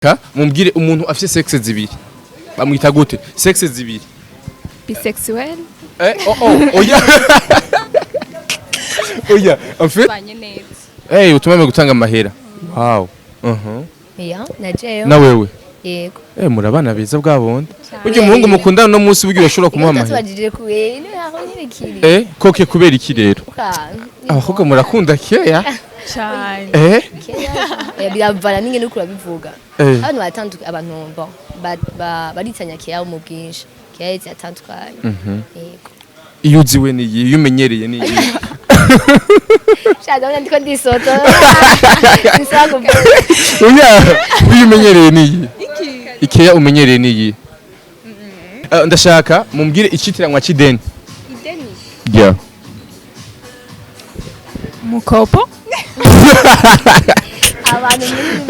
Ka mumbwire umuntu afite sexe zibiri bamwita gute? Sexe zibiri. Bisexuel. Oh, oya oya, en fait Banye neza. Utumame gutanga amahera. Wow. Iya, najeyo. Na wewe? Yego. Murabana beza bwa bundi. Burya umuhungu mukundana no munsi burya urashobora kumuha amahera. Tubajije kuye, ni aho nyine kiri. Koke kubera iki rero? Abakobwa murakunda keya? Cyane. Keya. Biravana n'ingene uriko urabivuga. Abantu batandukanye, abantu bon, baritanya keya mu bwinshi. Keya ziratandukanye. Yego. Iyo uziwe niyi, iyo umenyereye niyi. Sha, ndabona ndiko ndisoto. Bisaba kuvuga. Oya, iyo umenyereye niyi. Ikeya umenyereye niyi. Ndashaka mumbwire icitiranwa c'ideni. Ideni. Yeah. Mukopo. Abantu muri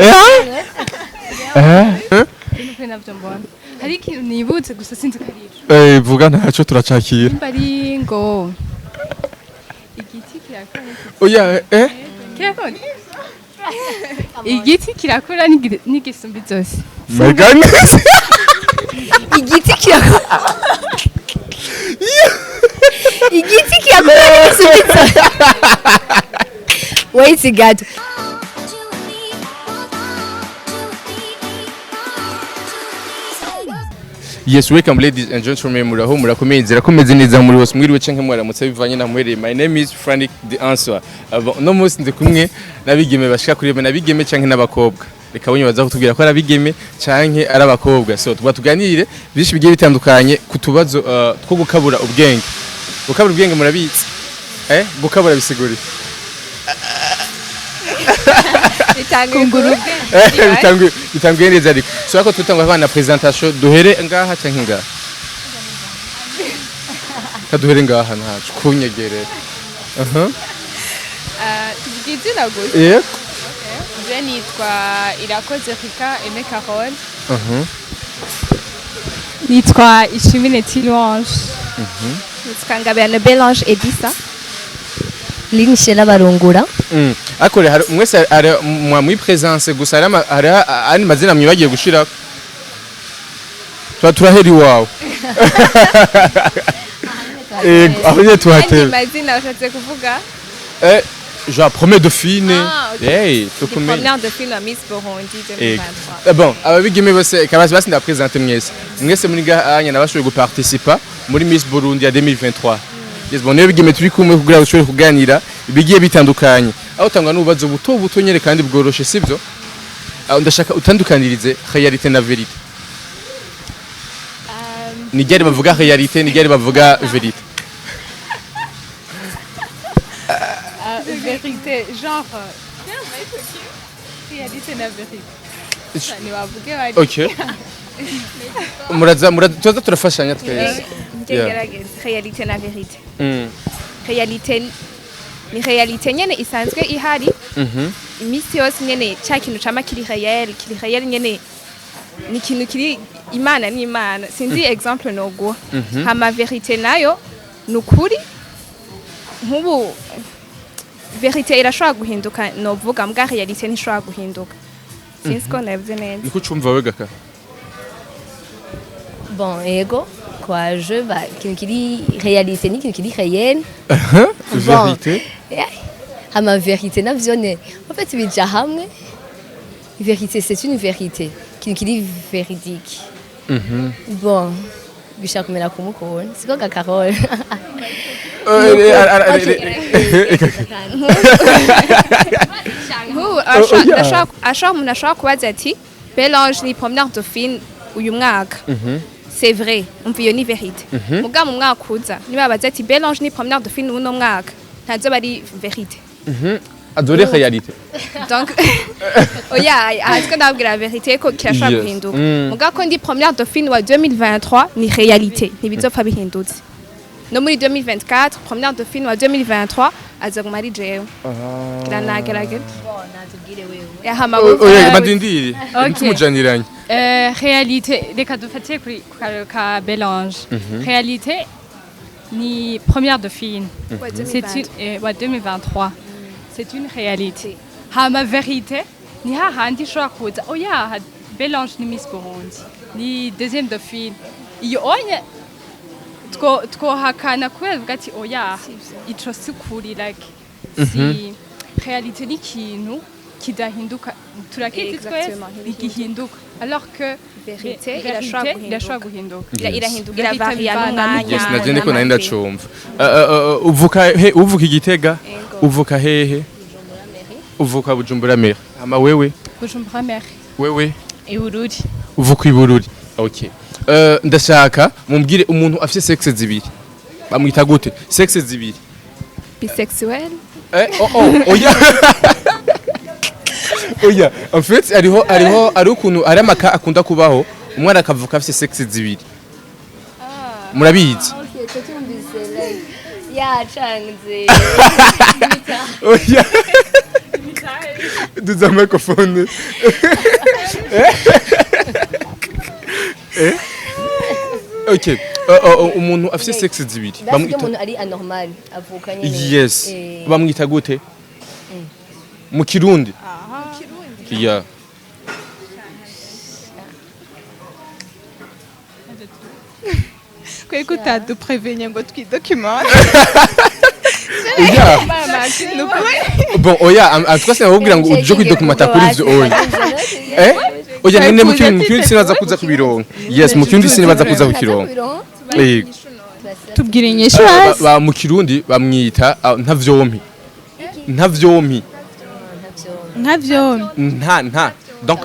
Nukuri navyo mbona. Hari ikintu nibutse gusa sinzi ko ari ico. Vuga ntaco, turacakira. Nimba ari ngo igiti kirakura Oya, kirakura. Igiti kirakura n'igisumba izosi. My goodness. Igiti kirakura. Igiti kirakura n'igisubizo. Wait gato. Yes, welcome ladies and gentlemen, muraho, murakomeye, nzira komeze neza muri hose, mwiriwe canke mwaramutse bivanye na muhereye. My name is Frank the Answer. No munsi ndi kumwe n'abigeme bashika kuri bane, n'abigeme canke n'abakobwa. Reka bonye baza kutubwira ko ari abigeme canke ari abakobwa. So tuba tuganire byinshi bigiye bitandukanye ku tubazo two gukabura ubwenge. Gukabura ubwenge murabizi? Gukabura bisigura iki? Kungura ubwenge. Bitanguye neza ariko. So ariko tutangwa abana presentation, duhere ngaha canke ngaha? Kaduhere ngaha ntaco kunyegerera. Aha. Tuvuga izina gusa. Yego. Je nitwa Irakoze Rika Aimé Carole. Nitwa Ishimine Tilouange. Nitwa Ngabirano Belange Edisa. Linshela barungura. Ariko rero mwese hari mwa muri presence gusa hari andi mazina mwibagiye gushira. Tuba turahera iwawe. Yego, aho nyine Andi tuhatera. mazina ushatse kuvuga? Genre première dauphine. Ah, ok. Hey, Ndi tukumenye. première dauphine wa Miss Burundi 2023. Bon, ababigeme bose kabasi basi ndapresente mwese. Mwese muri gahanya nabashoboye guparticipa muri Miss Burundi ya 2023. Yes, bon, niyo bigeme turi kumwe kugira ngo dushobore kuganira ibigiye bitandukanye. Aho utangwa n'ububazo buto buto nyere kandi bworoshe, sibyo? Aho ndashaka utandukanirize réalité na vérité. Ni ryari bavuga réalité, ni ryari bavuga vérité? Vérité, genre réalité na vérité. Ntibavuge bari. Okay. Muraza muraza tuza turafashanya twese. Njye ngerageza réalité na vérité. Réalité ni réalité nyene isanzwe ihari imisi yose nyene, ca kintu cama kiri réel, kiri réel nyene, ni ikintu kiri Imana ni Imana, sinzi exemple noguha. Hama vérité nayo ni ukuri. Nk'ubu vérité irashobora guhinduka novuga, mbwa réalité ntishobora guhinduka. Sinzi ko nabivuze neza. Niko ucumva we gaka? Bon, ego kwa je ba ikintu kiri réalité ni ikintu kiri réel. Vérité. Yeah. Hama vérité navyone en fait bija hamwe. Vérité, c'est une vérité, ikintu kiri véridique. Bon, bishaka kumera kumukunda siko ga Carole? Nk'ubu umuntu ashobora kubaza ati: "Belange ni première dauphine uyu mwaka." C'est vrai, umva, iyo ni vérité. Muga mu mwaka uza niba babaza ati: "Belange ni première dauphine uno mwaka", ntazoba ari vérité. Adore réalité. Donc oya, aha twe ndababwira vérité ko kirashobora guhinduka. Muga ko ndi première dauphine wa 2023 ni réalité, ntibizopfa bihindutse. No muri 2024, première dauphine wa 2023 azoguma ari jewe. Kiranagerageza. Yahama. Oya, badindiri. Ok. Ntumujaniranye. Réalité, reka dufatire kuri ku karero ka Belange. Réalité ni première dauphine. C'est une wa 2023. C'est une réalité. Hama vérité ni hahandi ishobora kuza oya. Belange ni Miss Burundi, ni deuxième dauphine. Iyo onye twohakana kubera tuvuga ati oya, ico si kuri, like si réalité, ni ikintu kidahinduka, turakizi twese. Exactement. Ntigihinduka, alors que Vérité irashobora guhinduka. Irashobora guhinduka. Irahinduka, Vérité iravaria bivana n'umwanya. Yes, naje ndiko nari n'amajwi. Ndacumva. Uvuka he? Uvuka Igitega? Ego. Uvuka hehe? Uvuka Bujumbura mairie. Hama wewe? Bujumbura mairie. Wewe? Ibururi. Uvuka Ibururi. Okay, ndashaka mumbwire umuntu afise sexe zibiri bamwita gute? Sexe zibiri. Bisexuel. Oh, oya. Oya, en fait hariho ari ukuntu ari amaka akunda kubaho, umwana akavuka afise sexe zibiri. Murabizi? Okay, tutumvise like yacanze. Oya. Duza microphone. Eh? Okay. Umuntu afise sexe zibiri basi bamwita umuntu ari anormal avuka nyene. Yes. Bamwita gute? Mu Kirundi. Yeah. Kweko utaduprevenye ngo twidocumente? Oya. Bon, oya, en tout cas sinababwira ngo uje kwidokumata kuri ivyo, oya. Oya, nene mu Kirundi sinaza kuza kubironka. Yes, mu Kirundi sinabaza kuza kukironka. Yego. Tubwire inyishu hasi. Mu Kirundi bamwita ntavyompi. Ntavyompi. Nka vyombi? Nta. Donc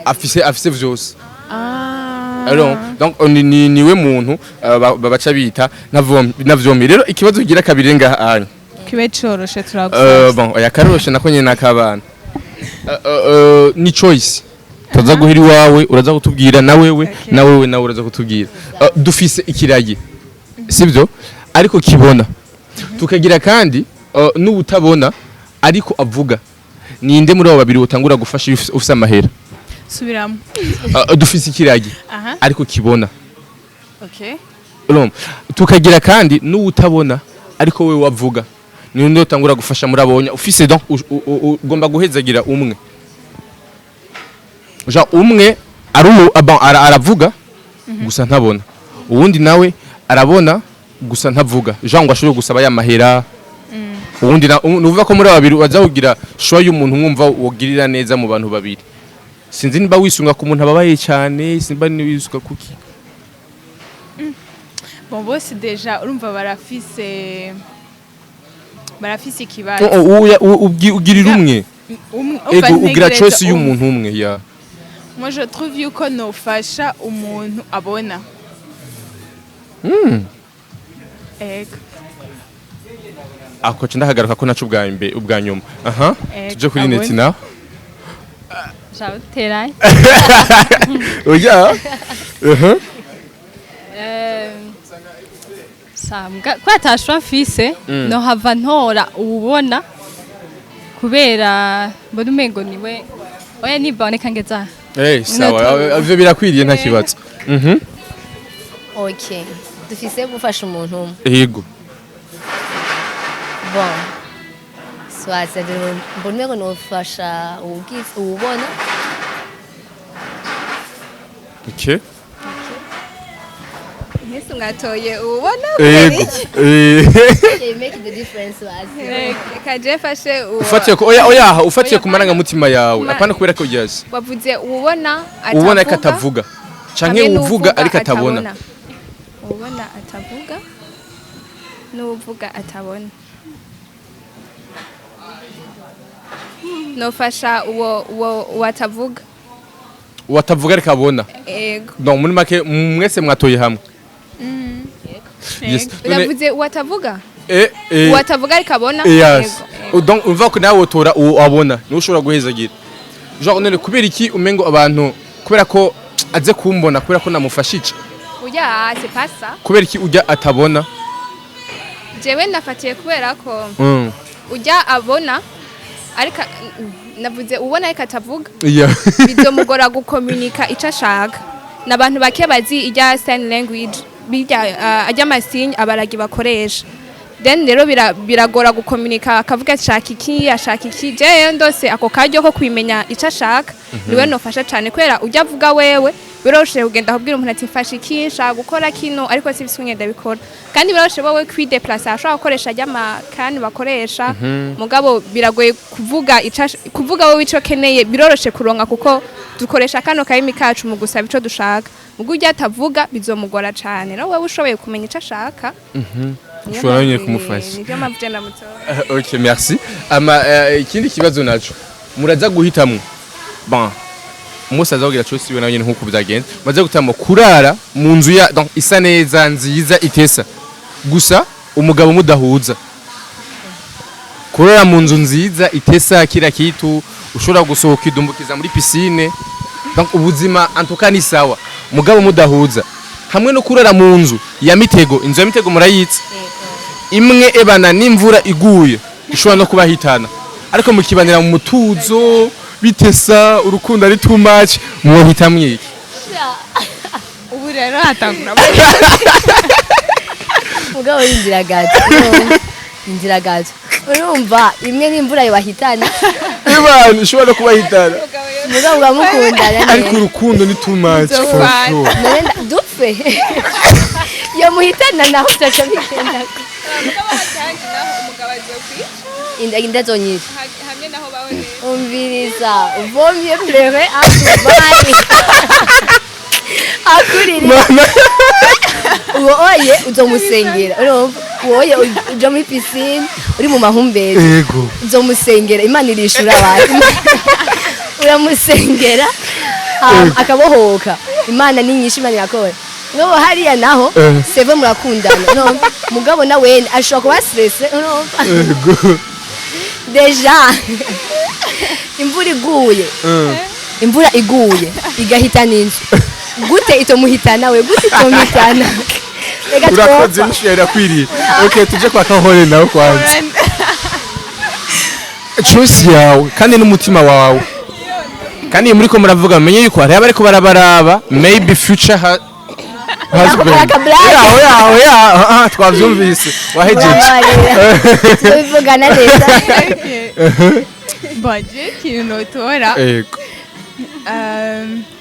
afise vyose. Alors, donc ni we muntu baca bita ntavyompi, ntavyompi. Rero ikibazo kigira kabiri ngaha anya. Kibe coroshe, turagusaba. Bon, oya, karoroshe nako nyene nakabana. Ni choice. Turaza guhira iwawe, uraza kutubwira na wewe, na wewe nawe uraza kutubwira. Dufise ikiragi. Sibyo? Ariko kibona. Tukagira kandi n'ubutabona ariko avuga. Ninde muri abo babiri utangura gufasha iyo ufise amahera? Subiramo. Dufise ikiragi ariko kibona. Urumva? Tukagira kandi n'uwutabona ariko we wavuga. Ninde utangura gufasha muri abonya ufise? Donc ugomba guhezagira umwe. Genre umwe ari bon, aravuga gusa ntabona. Uwundi nawe arabona gusa ntavuga. Genre ngo ashobore gusaba ya mahera. Uwundi na nuvuga ko muri aba babiri waza kugira choix y'umuntu mwumva wogirira neza mu bantu babiri. Sinzi niba wisunga ku muntu ababaye cyane, simba ni wisunga kuki. Bon, bose déjà urumva barafise ikibazo. Oh, ugirira umwe. Umva, Ego, ugira ntegereza choice umwe. y'umuntu umwe ya. Moi je trouve yuko nofasha umuntu abona. Ego. Ako ndahagaruka ko naco ubwa mbere ubwa nyuma. Aha. Ego, Tuje kuri abona. Neti nawe. Jawuteraye. Oya. Aha. Sambwa ko atashwa mfise, nohava ntora uwubona kubera mbona umengo niwe. Oya, niboneka ngeza. Sawa, Nato- ivyo birakwiriye, nta kibazo. Okay, dufise gufasha umuntu umwe? Yego. Bon, soit mbona ngo nofasha uwubona. Okay. Mwese mwatoye ubona? Yego. Okay, make the difference basi. Reka je mfashe uwo. Ufatiye ku oya oya, ufatiye ku marangamutima yawe. Apana kubera ko yes. Wavuze uwubona Ubona ariko atavuga. Canke hamwe uvuga ariko atabona. Ubona atavuga n'uvuga atabona, nofasha uwo atavuga. Uwatavuga ariko abona. Ego. Donc muri make mwese mwatoye hamwe. Yes. None Uravuze uwo atavuga? Eh. Uwo atavuga ariko abona. Yes. Ego. Donc umva ko nawe wotora uwo abona, niwe ushobora guhezagira. Genre none kubera iki umengo abantu kubera ko aze kumbona kubera ko namufashije? Oya, c'est pas ça. Kubera iki ujya atabona? Jewe nafatiye kubera ko ujya abona ariko navuze ubona ariko atavuga, bizomugora gukomunika icyo ashaka. Ni abantu bake bazi ijya sign language, bijya ajya amasinye abaragi bakoresha. Then rero biragora gukomunika, akavuga ashaka iki, ashaka iki. Jewe ndose ako karyo ko kwimenya ico ashaka, niwe nofasha cane, kubera ujya avuga wewe biroroshe kugenda kubwira umuntu ati mfasha iki, nshaka gukora kino, ariko sifise ingene ndabikora. Kandi biroroshe wowe kwideplacer, ashobora gukoresha ry'amakani bakoresha, mugabo biragoye kuvuga kuvuga wowe ico keneye. Biroroshe kuronka kuko dukoresha kano karimi kacu mu gusaba ico dushaka. Mugo ujya atavuga bizomugora cane. Nawe wewe ushoboye kumenya ico ashaka, niyo Ushobora nyine mpamvu- kumufasha. Nivyo mpamvu je ndamutora. Ok, merci. Ama ikindi kibazo naco, muraza guhitamwo, bon, umunsi aza kugira cose iwe nawe nyene nkuko byagenze, muraza guhitamwo kurara mu nzu ya donc isa neza, nziza, itesa gusa, umugabo mudahuza, kurara mu nzu nziza itesa kila kitu, ushobora gusohoka idumbukiza muri piscine, donc ubuzima antuka ni sawa, mugabo mudahuza, hamwe no kurara mu nzu ya mitego. Inzu ya mitego murayitse, imwe ebana n'imvura iguye ishobora no kubahitana, ariko mukibanira mu mutuzo, bitesa, urukundo ari too much. Mwohitamwo iki? Ubu rero hatangura. Mugabo yinjira gato, inzira gato, urumva imwe n'imvura yobahitana. Ebana ishobora no kubahitana. Mugabo uramukundana. Ariko urukundo ni too much for Nzopfana. sure. None dupfe yo muhitana naho byaca bigenda. Umugabo azokwica. Inda zonyine. Hamwe naho baho neza. Umviriza, vaut mieux pleurer à Dubaï akurira uwo oye uzomusengera, urumva uwo oye uja muri piscine uri mu mahumbezi. Uzomusengera, Imana irishura abantu. Uramusengera hama akabohoka. Imana ni nyinshi, Imana irakora. Nk'ubu hariya naho seve murakundana, urumva, mugabo na wene ashobora kuba stressé, urumva. Déjà imvura iguye, imvura iguye igahitana inzu, gute itomuhitana we? Gute itomuhitana? Reka Urakoze. twopfa. Nishuye irakwiriye. Okay, tuje kwa Kahore nawe kwanza. Choice yawe kandi n'umutima wawe, kandi muri ko muravuga, menye yuko hari abariko barabaraba, maybe future husband. Aka blague. Oya, oya, oya, ah, twavyumvise, wahejeje. Murababarira, tubivugana neza. Bon, je ikintu notora,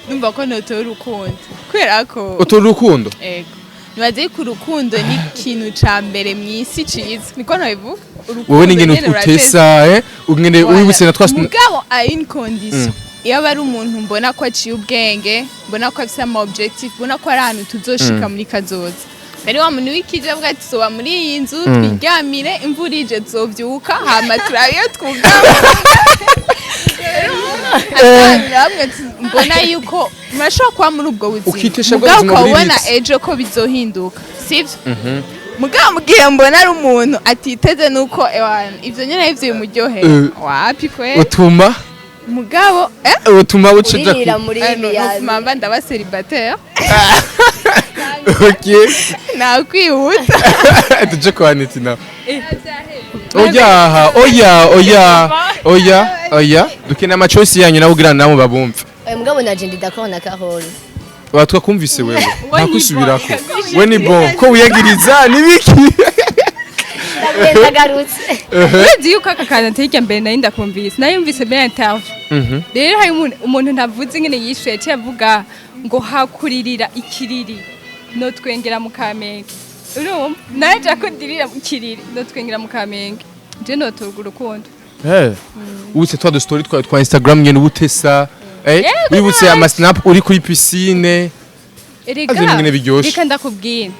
numva ko notora urukundo kubera ko Utora urukundo. Ego, nibaze ko urukundo ni ikintu ca mbere mw'isi ciza, niko nabivuga. Wowe n'ingene nyene rurateza. utesa, ungene Voilà. wibutse na twa Mugabo à une condition: iyo aba ari umuntu mbona ko aciye ubwenge, mbona ko afise ama objectif, mbona ko ari ahantu tuzoshika muri kazoza. Ari wa muntu w'ikije avuga ati soba muri iyi nzu, twiryamire, imvura ije tuzovyuka, hama turabe iyo twugama hamwe. Mbona yuko murashobora kuba muri ubwo buzima, Ukitesha bwa mugabo buzima buri ukabona luxe. ejo ko bizohinduka, sivyo? Mugabo mugihe mbona ari umuntu atiteze nuko ewana ivyo nyene arivyo bimuryohera, wapi kwe. Utuma Mugabo utuma ucija Uririra muri ibi. Mamba ndaba célibataire. Okay. Nakwihuta. Tuje kwa Aneti nawe. Oya, oya, oya, oya, oya, dukeneye ama choice yanyu nawe kugira namwe babumve. Oya, mugabo naje ndi d'accord na Carole. Batwakumvise, wewe ntakwisubirako, we ni bon ko wiyagiriza nibiki? Ndagarutse. Urazi yuko aka kantu atari irya mbere nari ndakumvise, nayumvise muri interview. Rero hari umuntu ntavuze ingene yishuye, yaciye avuga ngo hakuririra ikiriri notwengera mu Kamenge. Urumva naje ko ndirira mu kiriri notwengera mu Kamenge, je notorwa urukundo. Wibutse twa story twawe twa Instagram nyene ubutesa, wibutse ama snap uri kuri piscine. Erega Azi ingene biryoshe. Reka ndakubwira,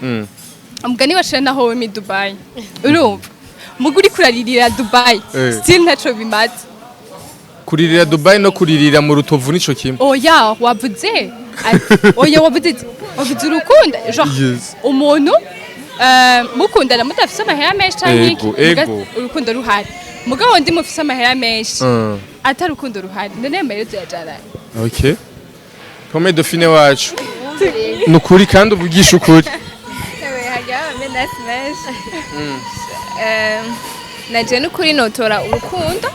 umugani wa naho we Dubai, urumva muga uriko uraririra Dubai, still ntaco bimaze. Kuririra Dubai no kuririra mu Rutovu nico kimwe. Oya, wavuze oya, wavuze wavuze urukundo genre umuntu mukundana mudafise amahera menshi canke iki, urukundo ruhari, mugabo ndi mufise amahera menshi, atari urukundo ruhari, none ayo mahera tuyajana? Okay, Pome Dauphine wacu, ni ukuri kandi uvugisha ukuri. Hajya aba menaces menshi. Naje n'ukuri notora urukundo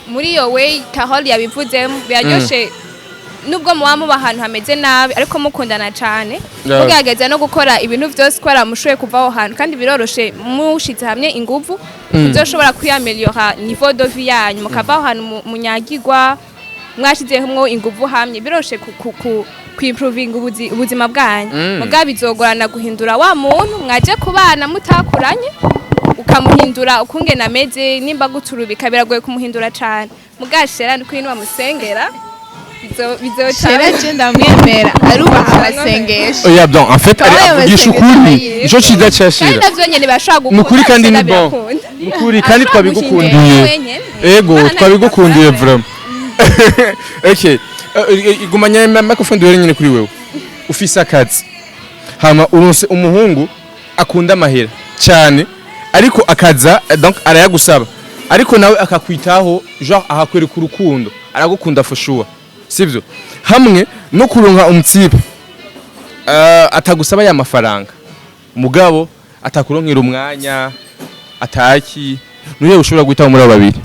muri iyo way Carole yabivuzemo, biraryoshe. Nubwo muba muba ahantu hameze nabi, ariko mukundana cane, mugerageza no gukora ibintu vyose kubera mushoboye kuva aho hantu, kandi biroroshe mushize hamwe inguvu muzoshobora kwiyameliora niveau de vie yanyu, mukava aho hantu munyagirwa mwashizemwo inguvu hamwe. Biroroshe ku kwimprovinga ubuzima bwanyu. Mugabo bizogorana guhindura wa muntu mwaje kubana mutakuranye, ukamuhindura ukungene ameze. Nimba guturubika, biragoye kumuhindura cane. Mugashera ni kuri bamusengera bizoca. Shera je ndamwemera, arubaha amasengesho. Oya, bon, en fait ari Ayo avugisha masengesho ukuri. yiwe. Ico ciza ca Kandi Shera navyo nyene bashobora gukunda. Nukuri kandi Shera ni bon. birakunda. Nukuri kandi Ashobora twabigukundiye. guhindura wenyene. Ego. Imana Twabigukundiye. ntabwo. Vraiment, okay. Igumanya microphone duhere nyine kuri wewe. Ufise akazi, hama uronse umuhungu akunda amahera cyane, ariko akaza donc arayagusaba, ariko nawe akakwitaho, genre akakwereka urukundo, aragukunda for sure, sivyo? Hamwe no kuronka umutipe atagusaba ya mafaranga, mugabo atakuronkera umwanya, ataki nuye, ushobora guhitamo muri abo babiri?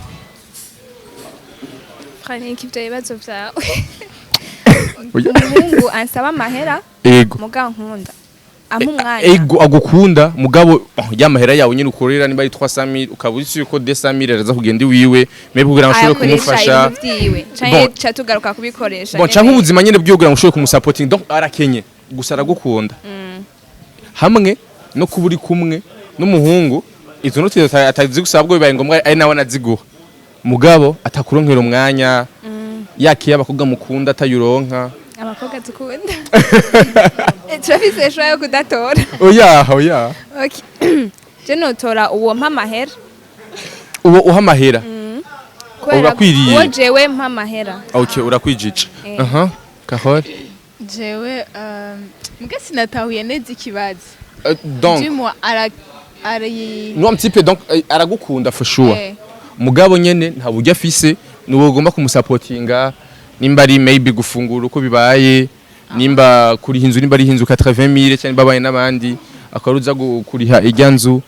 Frank, ivyo bibazo vyawe. Oya. Umuhungu ansaba amahera, Ego. mugabo nkunda, ampa umwanya. Ego, agukunda, mugabo oh, ya mahera yawe nyine ukorera, niba ari 300,000, ukaba uzi yuko 200,000 araza kugenda iwiwe maybe kugira ngo ashobore Ayakoresha kumufasha. ibintu vyiwe Bon. canke ca tugaruka kubikoresha Bon, nyene. canke ubuzima nyine bwiwe kugira ngo ushobore kumusapotinga. Donc arakenye gusa aragukunda, hamwe no kuba uri kumwe n'umuhungu izo noti atazigusaba, bwo bibaye ngombwa ari nawe anaziguha, mugabo atakuronkera umwanya, yakiye abakobwa mukunda atayuronka. Abakobwa dukunda. Turafise choix yo kudatora. Oya, oya. Okay. Je notora uwo mpa amahera. Uwo uha amahera? Kubera Urakwiriye. uwo jewe mpa amahera. Okay, urakwijije. Eh. Aha, Carole? Jewe muga sinatahuye neza ikibazo. Donc Dis-moi, ara ari nuwa mtipe donc aragukunda for sure, mugabo nyene nta buryo afise, nuwo ugomba kumusapotinga, nimba ari maybe gufungura uko bibaye, nimba kuriha inzu, nimba ari inzu 80,000, cyangwa babaye n'abandi akaba uza kuriha ijya nzu.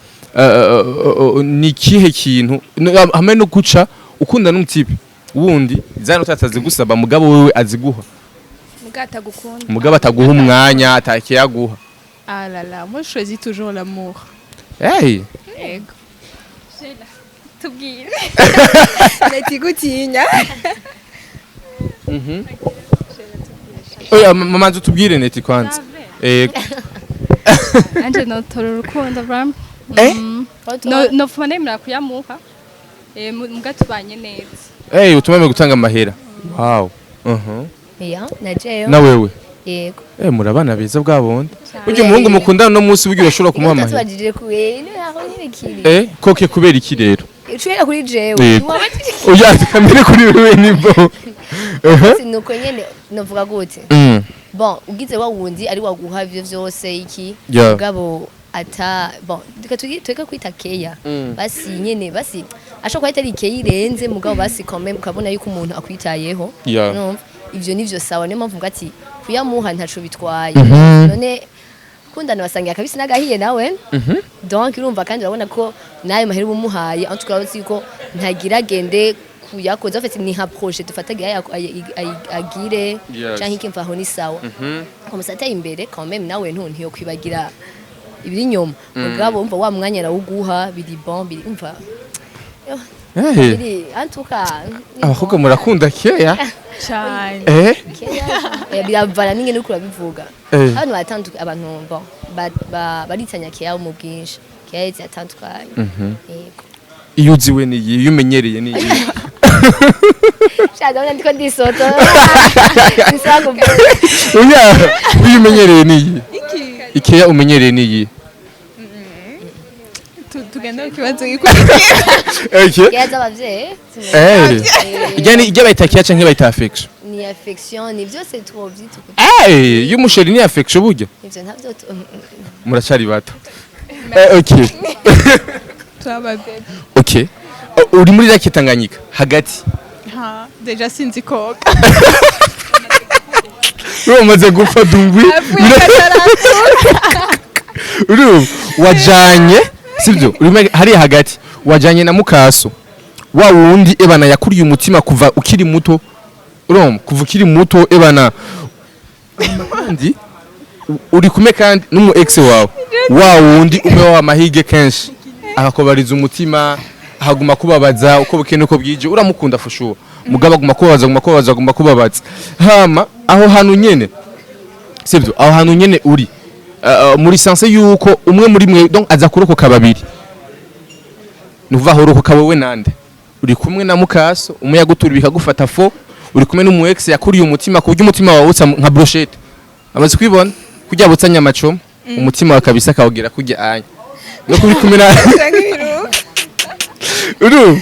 Ni ikihe kintu hamwe no guca ukunda n'umutipe wundi zano atazigusaba, mugabo wewe aziguha? Mugabo atagukunda. Mugabo ataguha umwanya, atakiyaguha. Ah là là, moi je choisis toujours l'amour. Hey. Ego. Tubwire nati gutinya. Oya, mamanza utubwire neti kwanza. Anje notora urukundo bram. Eh? No nofuma nemera kuyamuha. Muga tubanye neza. Hey, utumame gutanga amahera. Wow. Ya, na jewe. Na wewe? Yego. Murabana beza bwa bundi. Burya umuhungu mukundana no munsi burya urashobora kumuha amahera. Tubajije ku ino aho nyine kiri. Koke kubera iki rero? Ucubera kuri jewe. Yego. Oya, kamere kuri wewe ni bo. Nuko nyene novuga gute? Bon, ugize wa wundi ari waguha ivyo vyose iki, mugabo ata bon, reka tureke kwita keya. Basi nyene basi ashobora kuba atari keya irenze, mugabo basi quand même ukabona yuko umuntu akwitayeho. Urumva? Ivyo nivyo sawa, niyo mpamvu mvuga ati kuyamuha ntaco bitwaye. None kundana basangiye akabisi n'agahiye nawe. Donc urumva kandi urabona ko nayo mahera uba umuhaye, en tout cas uzi ko ntagira agende kuyakoza, en fait ni nka projet dufatagira agire canke ikimva aho ni sawa. Comme ça ateye imbere quand même, nawe ntiyo kwibagira ibiri inyuma, mugabo umva wa mwanya arawuguha, biri bon, biri umva yo, biri en tout cas ni Abakobwa bon. murakunda keya. Cyane. Keya, biravana n'ingene uriko urabivuga. Abantu batandukanye, abantu bon baritanya keya mu bwinshi, keya ziratandukanye. Yego. Iyo uziwe niyi, iyo umenyereye niyi. Sha, ndabona ndiko ndisoto bisaba kuvuga. Oya, iyo umenyereye niyi. Ikeya umenyereye niyi. Tugenda ku kibazo gikurikira. Okay. Keya z'abavyeyi. Ijya ni ijya bayita keya canke bayita affection? Ni affection, ni byose twovyita uko. Iyo umusheri ni affection burya. Ivyo ntavyo Muracari bato. Okay. Turaba bébé. Okay. Uri muri Lake Tanganyika hagati. Ha, déjà sinzi koga. Uri umaze gupfa dungwi. Uri wajanye, sibyo? Uri hariya hagati wajanye na mukaso wa wundi ebana yakuriye umutima kuva ukiri muto. Urumva, kuva ukiri muto, ebana, kandi uri kumwe kandi n'umu ex wawe, wa wundi umwe w'amahige kenshi akakubariza umutima, ahaguma kubabaza uko bukeye nuko bwije. Uramukunda fushuwa, mugabo aguma kubabaza, aguma kubabaza, aguma kubabaza. Hama aho hantu nyene, sibyo, aho hantu nyene uri muri sense yuko umwe muri mwe donc aza kurokoka babiri. Nuvuga aho urokoka wewe nande? Uri kumwe na mukaso umwe yagutura bikagufata fo, uri kumwe n'umu ex yakuriye umutima ku buryo umutima wawe usa nka brochette, amaze kwibona kurya butsa nyamacoma, umutima wawe kabisa akawugira kurya anya no kuri kumwe na uru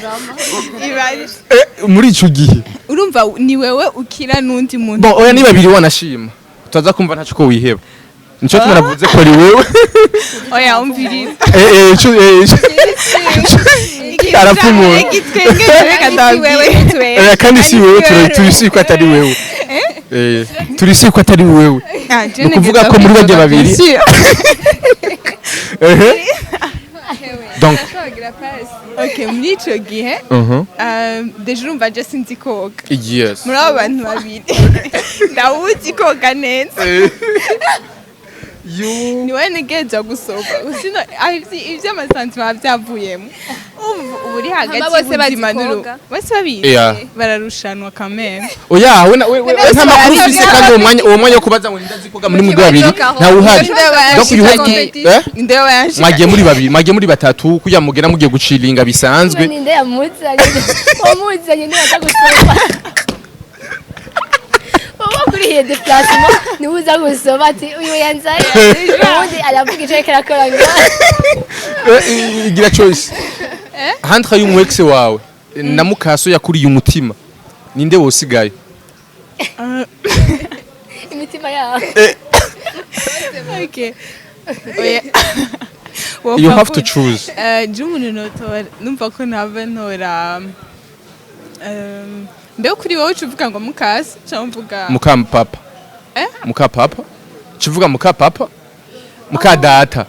muri ico gihe. Urumva, ni wewe ukira n'undi muntu. Bon, oya, ni babiri wanashima, utaza kumva ntaco ko wiheba, nico tumwe navuze ko ari wewe. Oya, umviriza. Ico arapfumura. Igitwenge, reka ndabwire. Kandi si wewe, turisi ko atari wewe. Turisi ko atari wewe. Ni ukuvuga ko muri bajya babiri. Ehe, donc Okay, muri ico gihe, déjà urumva je sinzi koga. Muri abo bantu babiri ndawuzi koga neza. Yo. Niwe nigeza gusoba sino ivy'ama sentiments byavuyemo. Umva, uba uri hagati Hama bose bazi y'ubuzima n'urupfu. koga. Bose babizi. Bararushanwa kamere. Oya, we nta makuru ufise, kandi uwo mwanya wo kubaza ngo ndazi koga muri mwe babiri ntawe uhari. Donc you have to Ndeba yanshika. Mwagiye muri babiri, mwagiye muri batatu, kugira mugera mugiye guciringa bisanzwe. Ninde yamuzanye? Wamuzanye niwe aza gusoma. Wowe kurihiye déplacement, niwe uza gusoma ati uyu yanzanye, ubundi aravuga ico ariko arakora ngo Igira choice entre y'umu ex wawe na mukaso yakuriye umutima, ninde wosigaye? Imitima yabo. Okay. Oya. You have to choose. Je umuntu notora, numva ko ntava ntora, mbe kuri wowe uca uvuga ngo mukasi cyangwa mvuga Muka papa. Eh? Muka papa, kivuga muka papa, muka data.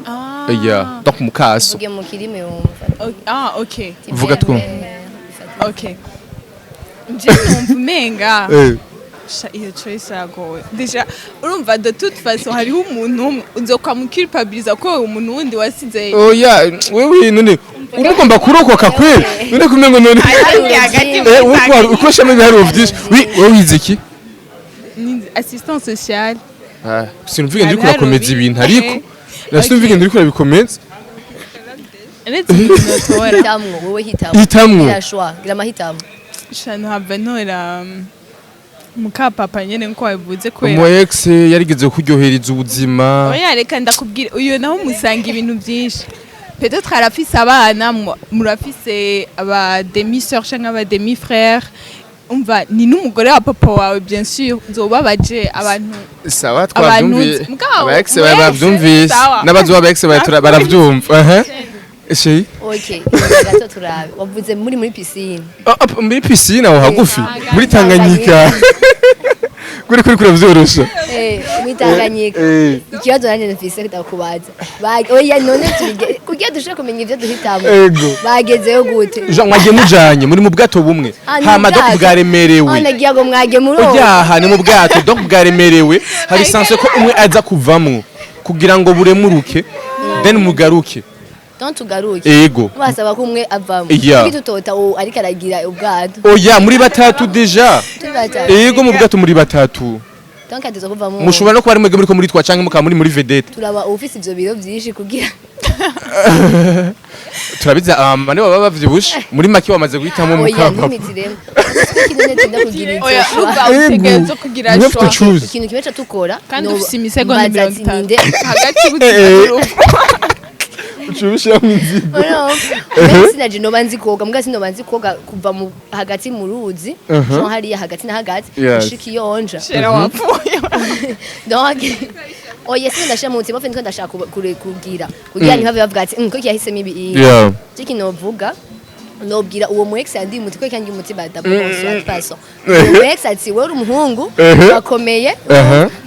Ah. Yeah, donc mukaso. Uvuge mu kirimi wumva. Ah, okay. Vuga twumve. Okay, je numva umenga sha iyo choice iragoye. Déjà urumva, de toute façon hariho umuntu umwe uzokwamukirpabiliza ko umuntu wundi wasize. Oya, wewe none urugomba kurokoka kweli? None kumengo none Hagati. Wowe ukoresha ibiharuro byinshi. Wi, wowe wize iki? Ni assistance sociale. Ah, sinumvige ndiko urakomeza ibintu, ariko nasinumvige ndiko urabikomeza. Uretse umuntu notora. Hitamwo wowe, hitamwo. Hitamwo. Gira choix, gira amahitamo. Sha ntuhava ntora mukapapa nyene nko wabivuze kubera Umu ex yarigeze kuryohereza ubuzima. Oya, reka ndakubwira, uyu naho musanga ibintu byinshi. Peut-être arafise abana, murafise aba demi sœur canke aba demi frère. Umva, ni n'umugore wa papa wawe, bien sûr nzobabaje abantu. Sawa. Abantu Twavyumviye. Mugabo, aba ex mwese, bavyumvise. Sawa. N'abazuba aba ex baravyumva. Aha, Chéri. Okay, gato turabe, wavuze muri piscine. Ah, ah, muri piscine aho hagufi muri Tanganyika, kuri kuravyorosha. Muri Tanganyika. Ikibazo nanjye mfise ndakubaza. Oya, none tubige kugira dushobore kumenya ivyo duhitamo. Ego. Bagezeyo gute? Jean, mwagiye mujanye muri mu bwato bumwe. Ah, ni Hama donc ubwato. bwaremerewe. Ah, nagiye ngo mwage muri uwo. Oyaha, ni mu bwato, donc bwaremerewe, hari chance ko umwe aza kuvamwo kugira ngo buremuruke, then mugaruke. Donc tugaruke. Ego. Basaba ko umwe avamo. Yeah. Kuki tutota uwo ariko aragira ubwato? Oya, muri batatu déjà. Turi batatu. Ego, mu bwato muri batatu. Donc ateza kuvamo. Mushobora no kuba ari mwebwe muriko muri twa canke mukaba muri vedette. Turaba ufise ivyo biro vyinshi kugira Turabizi abamama nibo baba bavyibushe. Muri make wamaze guhitamo Oya, mukapapa. ntumitiremo. Ikintu tenda kugira ivyo Oya, choix. urumva utegerezwa kugira You have to choix. choose. Ikintu kimwe ca tukora Kandi no- ufise imisegonda mbaza 30 ati ninde hagati y'ubuzima n'urupfu. Ucubishiramo inzigo. Mbese sinaje noba nzi koga, mbwa sinoba nzi koga kuva mu hagati mu ruzi, uh hariya hagati na hagati, gushika iyo nja. Shera wapfuye. Donc oya, sino ndashira mu mutima, ndiko ndashaka kugira ntibave bavuga ati ko yahisemo ibi." Cyo novuga Nobwira uwo mu ex yandi umuti ko kandi umutima, d'abord soit façon uwo ex ati: "Wewe uri umuhungu wakomeye,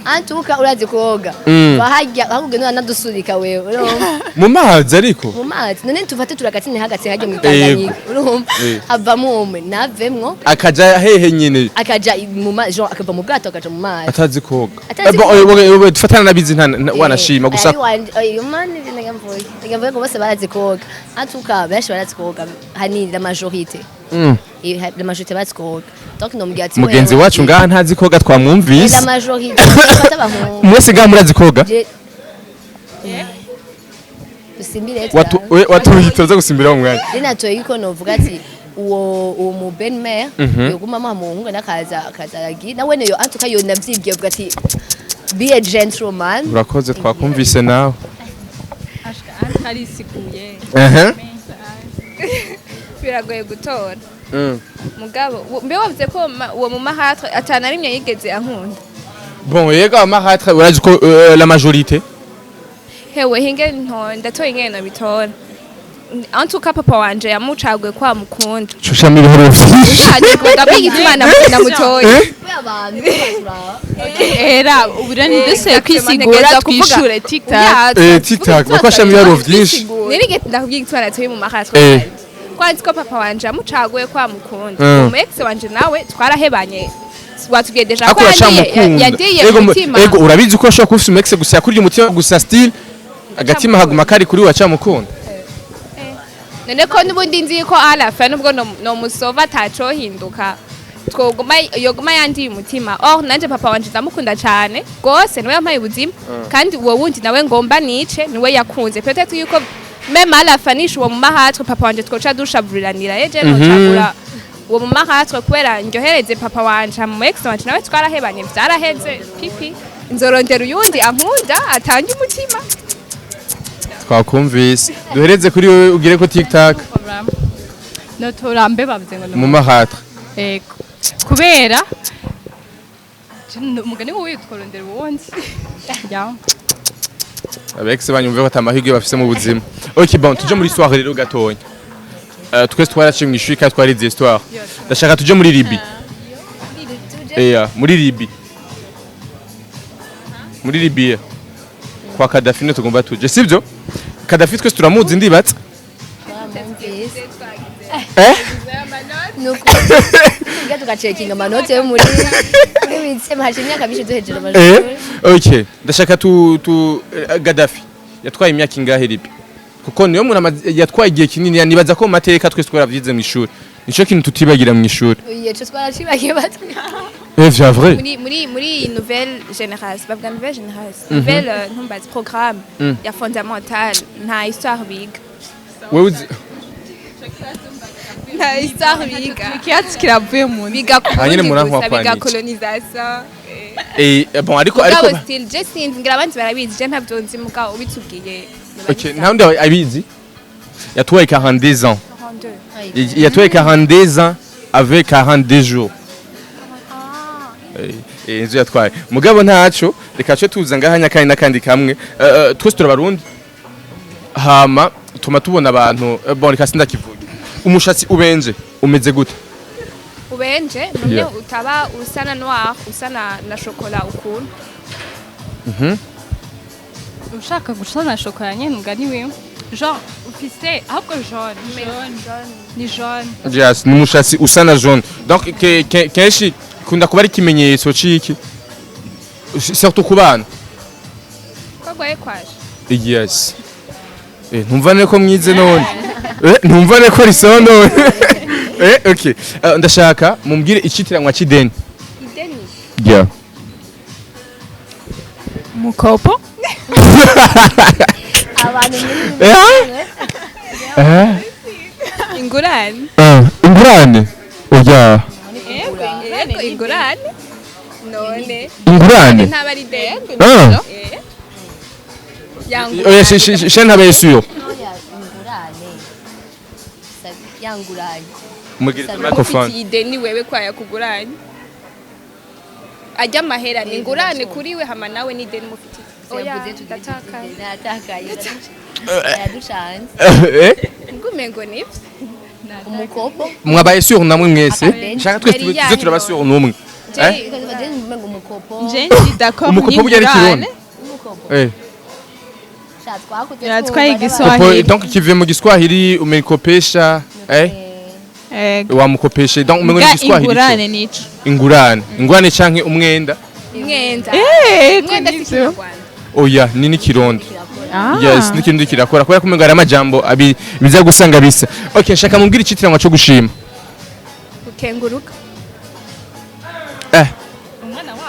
antuka urazi koga, bahajya ahubwo none nadusurika wewe," urumva? Mu mazi ariko? Mu mazi. None tufate turagatsine hagati hajya mu Tanganyika, urumva? Havamo umwe navemwo. Akaja hehe nyene? Akaja mu mazi, genre akava mu bwato akaja mu mazi. Atazi koga. Atazi Bon, koga. Dufatana nabizi nta wanashima gusa. Ayo mani ndagamvuye ngo bose barazi koga. Antuka benshi barazi koga, hanini la majorité. La majorité barazi koga, donc nomubwira ati: Mugenzi "Wewe, wacu ngaha ntazi koga, twamwumvise. La majorité bafata abahungu." Mwese ngaha murazi koga? Dusimbire. Watuye tuza gusimbira mu mwanya. Rinatoye yuko novuga ati uwo mu belle-mère yoguma muhungu nakaza akaza aragira nawe yo antuka yo navyibwiye avuga ati: "Be a gentleman." Urakoze, twakumvise nawe. Ashka arisiguye. Biragoye gutora. Mugabo mbe wavuze ko uwo mu mahatre atana rimwe yigeze ankunda? Bon, yego, amahatre urazi ko la majorité. Hewe, hinge nto ndatoye ingene nobitora. En tout cas papa wanje yamucaguye kwa mukunda. Shushamo ibihoro vyinshi. Ndabwiye igituma namutoye. Abantu Era ubu rero ntidusubire kwisigura, twishure TikTok. TikTok bakwashamo ibiharuro vyinshi. Nirige ndakubwiye igituma natoye mu mahatre. Kwanzi ko papa wanje yamucaguye kwa mukunda. Umu ex wanje nawe twarahebanye, watubwiye déjà ko Ako yandiye uracamukunda. Yandiye Ego, umutima. Ego, urabizi ko ashobora kuba ufise umu ex gusa yakurya umutima gusa, still agatima haguma kari kuri we, acamukunda. None ko n'ubundi nzi ko alafa nubwo nomusova atacohinduka, twoguma yoguma yandiye umutima. Or nanje papa wanje ndamukunda cane gose, niwe yampaye ubuzima, kandi uwo wundi nawe ngomba nice niwe yakunze. Peut-être yuko même à la fin nishe uwo mu mahatwe papa wanje twoca dushavuriranira eje nocagura uwo mu mahatwe kubera ndyohereze papa wanje. Mu ex wanje nawe twarahebanye, vyaraheze pipi, nzorondera uyundi ankunda atange umutima. Twakumvise, duhereze kuri wewe ugire ko TikTok. Notora mbe bavuze ngo Mu mahatre. Ego, kubera umugani wowe tworondera uwundi ya. Aba ex banyumve ko atamahirwe bafise mu buzima. OK, bon, tuje muri histoire rero gatonya. Twese twaraciye mu ishuri kandi twarize histoire. Ndashaka tuje muri Libye. Eya, muri Libye, muri Libye kwa Kadhafi niho tugomba tuje, sibyo? Kadhafi twese turamuzi, ndibatse. Nuko tujya tugacekinga amanota yo muri huitième, haje imyaka myinshi duhejeje amashuri. OK, ndashaka tu Gaddafi yatwaye imyaka ingahe Libye? Kuko niyo muntu yatwaye igihe kinini, nibaza ko mu mateka twese twaravyize mu ishuri, nico kintu tutibagira mu ishuri. Iye cyo twaracibagiye batwi. C'est vrai. Muri iyi nouvelle génération, bavuga nouvelle génération, nouvelle ntumbaze programme ya fondamental, nta histoire biga. Wewe uzi? Nta histoire biga. Ikiatsi kiravuye mu nzu. Biga ku Ah, nyene Burundi muranka gusa, biga kwaniki. colonisation. Bon, ariko Mugabo still je sinzi, ngira abandi barabizi, je ntabyo nzi, mugabo ubitubwiye. OK, nta wundi abizi. Yatwaye 42 ans. Yatwaye 42 ans avec 42 jours. Inzu yatwaye, mugabo ntaco, reka ce tuza ngaha nyakandi n'akandi kamwe. Twese turabarundi, hama tuma tubona abantu, bon, reka sindakivuge. Umushatsi ubenje umeze gute? Ubenje numwe utaba usa na noir, usa na chocolat ukuntu. Ushaka gusa na chocolat nyene, umugani wiwe genre ufise ahubwo jaune, ni jaune. Yes, ni umushatsi usa na jaune. Donc kenshi kunda kuba ari ikimenyetso c'iki, surtout ku bana? Ko gwaye kwaje. Yes. Ntumva ne ko mwize none. Ntumva ne ko risoba none. OK. Ndashaka mumbwire icitiranwa c'ideni. Ideni? Yeah. Mukopo. Abantu muri Eh? Ingurane. Ingurane. Oya. Yego, ingurane none. Ingurane. Ntaba ari ideni. Ah. Oya, she ntabaye sûr. Ingurane yanguranye. Mugire microphone. Ufitiye ideni wewe kwaya kuguranye ajya amahera, ni ingurane kuri we, hama nawe ni ideni mufitiye. Oya, ndatakaye. Natakaye, yaducanze. Eh? Ngumengo nivyo. Umukopo. Mwabaye sûr namwe mwese? Akabeni. Nshaka twese Yari tuze yahe turaba sûr n'umwe. Eh? Umengo umukopo. Je ndi d'accord. Umukopo burya ari n'ingurane. Kirundi. Umukopo. Eh. Sha twakuze. Yatwaye twumva igiswahili. Kopo, donc kivuye mu Giswahili umenikopesha, eh? Ego. Wamukopeshe, donc umengo ni Nga Giswahili. ingurane nico. Ingurane. Ingurane canke umwenda? Umwenda. Eh, Umwenda si nivyo. Kinyarwanda. Oya, ni n'ikirundi. Ah. Yes, n'ikirundi kirakora kubera ko umengo hari amajambo abi biza gusanga bisa. Okay, nshaka mumbwire icitiranwa co gushima. Gukenguruka. Eh.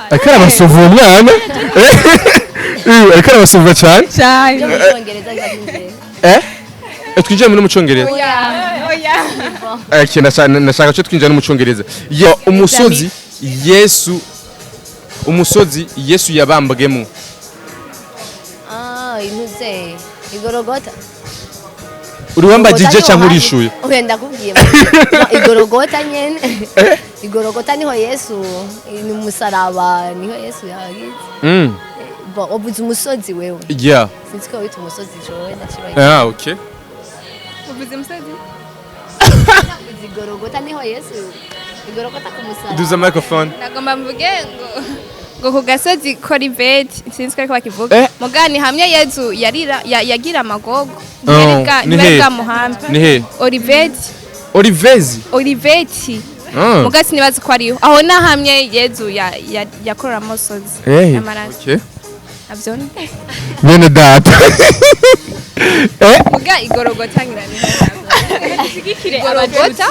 Ariko arabasova uwo mwana. Eh, ariko arabasova cyane. Cyane. Byo mu Cyongereza biba byinjiye. Eh? Eh, twinjire muri mu Cyongereza. Oya, oya. Okay, nashaka cyo twinjira no mu Cyongereza. Yo, umusozi Yesu, umusozi Yesu yabambwemo. Ah, intuze. Igorogota. Uri wambajije cyangwa urishuye? Oya, ndakubwiye. No, Igorogota nyene. Igorogota niho Yesu, ni umusaraba niho Yesu yagize. Bon, ubuze umusozi wewe. Yeah. Sinzi ko wita umusozi jowe ndakibaye. Ah, okay. Uvuze umusozi? Igorogota niho Yesu. Igorogota ku musaraba. Duza microphone. Nagomba mvuge ngo ku gasozi Koriveti, sinzi ko ariko bakivuga. Eh. Mugani hamwe Yezu yarira yagira amagogo. Oh, Ntiyari bwa ni ntibari he? bwamuhambe. Ni he? Oliveti. Olivezi. Oliveti. Ah. Muga sinibazi ko ariho. Aho nahamye Yezu yakorora amosozi. Eh. Amaraso. Okay. Navyo ni. Bene data. Eh? Muga Igorogota ngira ni. Igorogota.